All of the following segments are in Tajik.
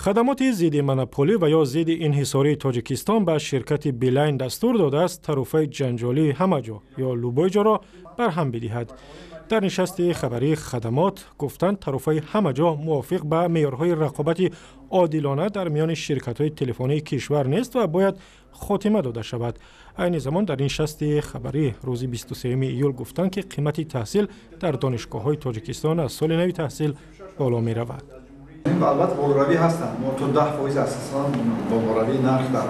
Хадамоти зидди монополӣ ва ё зидди инҳисории Тоҷикистон ба ширкати Билайн дастур додааст тарофаи ҷанҷолии ҳамаҷо ё любой ҷоро барҳам бидиҳад. Дар нишасти хабарии хадамот гуфтанд, тарофаи ҳамаҷо мувофиқ ба меъёрҳои рақобати одилона дар миёни ширкатҳои телефонии кишвар нест ва бояд хотима дода шавад. Айни замон дар нишасти хабарӣ рӯзи 23 июл гуфтанд, ки қимати таҳсил дар донишгоҳҳои Тоҷикистон аз соли нави таҳсил боло меравад. Албатта болоравӣ ҳастанд. Мо то 10% асосан болоравии нарх дар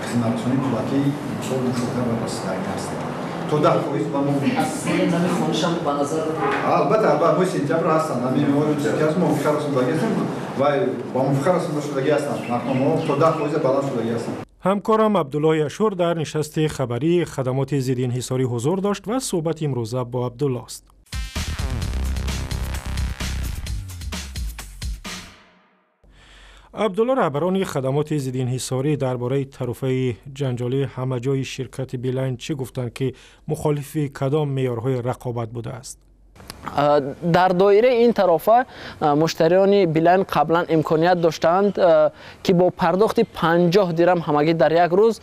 хизматрасонии пулакӣ имсол мушоҳида ва расидагӣ ҳастем. То 10% ба мо аз соли нави хонишам ба назар албатта моҳи сентябр ҳастанд. Ҳамин моҳи мувофиқа расондагӣ ҳастем ва ба мувофиқа расонда шудагӣ ҳастанд. Нархномаҳо то 10% баланд шудагӣ ҳастанд. Ҳамкорам Абдуллоҳи Ашур дар нишасти хабарии хадамоти зидди инҳисорӣ ҳузур дошт ва суҳбати имрӯза бо Абдуллост. Абдулло, раҳбарони хадамоти зидди инҳисорӣ дар бораи тарофаи ҷанҷолии ҳамаҷои ширкати Билайн чӣ гуфтанд, ки мухолифи кадом меъёрҳои рақобат будааст? Дар доираи ин тарофа муштариёни Билайн қаблан имконият доштаанд, ки бо пардохти 50 дирам ҳамагӣ дар як рӯз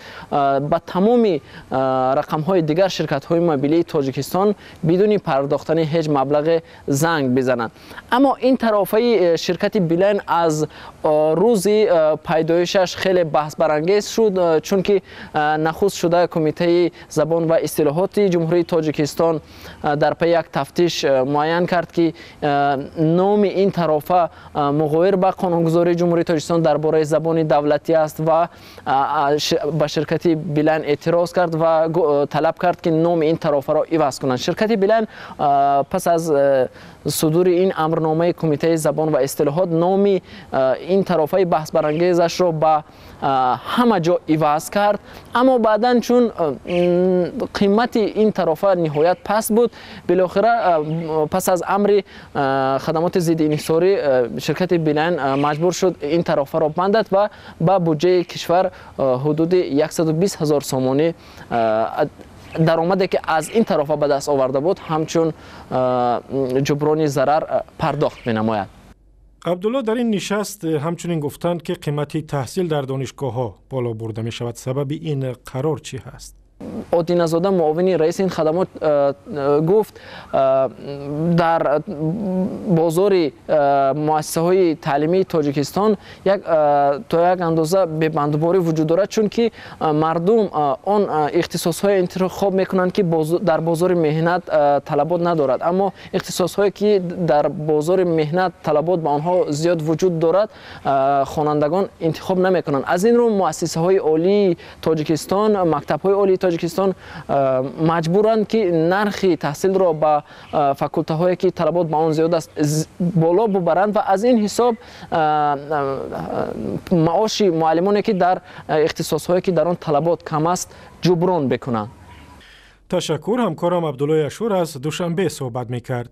ба тамоми рақамҳои дигар ширкатҳои мобилии Тоҷикистон бидуни пардохтани ҳеҷ маблағе занг бизананд. Аммо ин тарофаи ширкати Билайн аз рӯзи пайдоишаш хеле баҳсбарангез шуд, чунки нахуст шуда Кумитаи забон ва истилоҳоти Ҷумҳурии Тоҷикистон дар пайи як тафтиш муайян кард, ки номи ин тарофа муғоир ба қонунгузории Ҷумҳурии Тоҷикистон дар бораи забони давлатӣ аст ва ба ширкати Билайн эътироз кард ва талаб кард, ки номи ин тарофаро иваз кунанд. Ширкати Билайн пас аз судури ин амрномаи Кумитаи забон ва истилоҳот номи ин тарофаи баҳсбарангезашро ба ҳама ҷо иваз кард. Аммо баъдан чун қимати ин тарофа ниҳоят паст буд, билохира пас аз амри хадамоти зидди инҳисорӣ ширкати Билайн маҷбур шуд ин тарофаро бандад ва ба буҷаи кишвар ҳудуди 120 ҳазор сомонӣ даромаде, ки аз ин тарофа ба даст оварда буд, ҳамчун ҷуброни зарар пардохт менамояд. Абдулло, дар ин нишаст ҳамчунин гуфтанд, ки қимати таҳсил дар донишгоҳҳо боло бурда мешавад. Сабаби ин қарор чӣ ҳаст? Одиназода, муовини раиси ин хадамот, гуфт, дар бозори муассисаҳои таълимии Тоҷикистон то як андоза бебандуборӣ вуҷуд дорад, чунки мардум он ихтисосҳое интихоб мекунанд, ки дар бозори меҳнат талабот надорад. Аммо ихтисосҳое, ки дар бозори меҳнат талабот ба онҳо зиёд вуҷуд дорад, хонандагон интихоб намекунанд. Аз ин рӯ муассисаҳои олии Тоҷикистон, мактабҳои олии Тоҷикистон маҷбуранд, ки нархи таҳсилро ба факултаҳое, ки талабот ба он зиёд аст, боло бубаранд ва аз ин ҳисоб маоши муаллимоне, ки дар ихтисосҳое, ки дар он талабот кам аст, ҷуброн бикунанд. Ташаккур. Ҳамкорам Абдуллои Ашур аз Душанбе суҳбат мекард.